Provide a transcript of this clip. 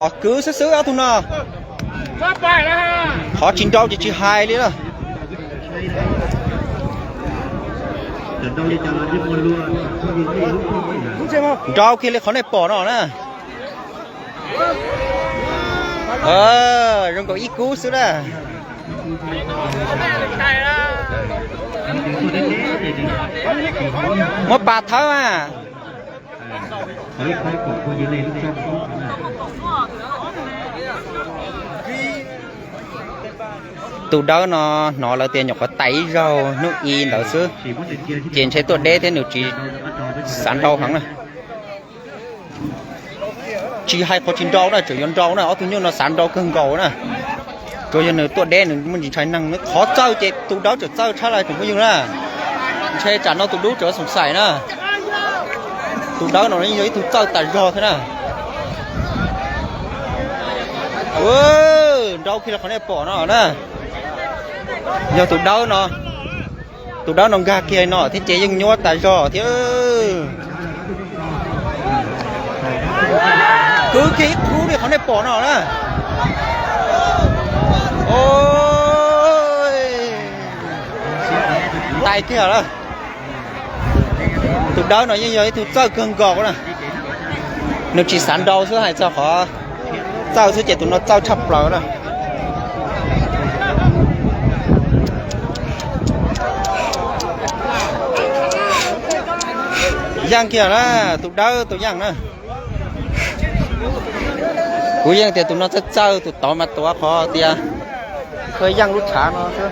Qhov kwv xwb xwb ob tug no. Qhov tsis nrau ces tsis hais li lawm. Nrau kiag li qhov nej pom no na. Zoo nkaus ib kub xwb na. Muab pas thawb mas. Tus dawb no hnov lawv tias nyuam qhuav tais ib zaug hnub i ntawd xwb, ces ntshe tuaj deb thiab nws tsis xav nrau heev na. Tsis hais qhov tsis nrau na, tseem yuav nrau na, ob tug nyuj no xav nrau kawg nkaus na. Tsuas yog nws tuaj deb nws muaj ntsis ntshai neeg, qhov txawj ces tus dawb tseem txawj tshaj li tsoom phooj ywg na. Ntshe tsam no tus dub tseem xoom xaim na. Tus dawb no yeej yog ib tug txawj tas zog thiab na. Nrau kiag li qhov nej pom no na. Yog tus dawb no, tus dawb no nkag kiag no thiab ces yeej nyuaj tas zog thiab. Kwv kiag ib kub li qhov nej pom no na. Ntais kiag lawm. Tus dawb no yeej yog ib tug txawj kawg nkaus na. Nws tsis xav nrau xwb, hais txog qhov txawj xwb ces tus no txawj tshaj plaws na. Yeej kiag na, tus dawb tus yeej na. Kuv yeej tias tus no txawj txawj, tus tod mas tuav qhov tias khaws yeej lub tshav no xwb.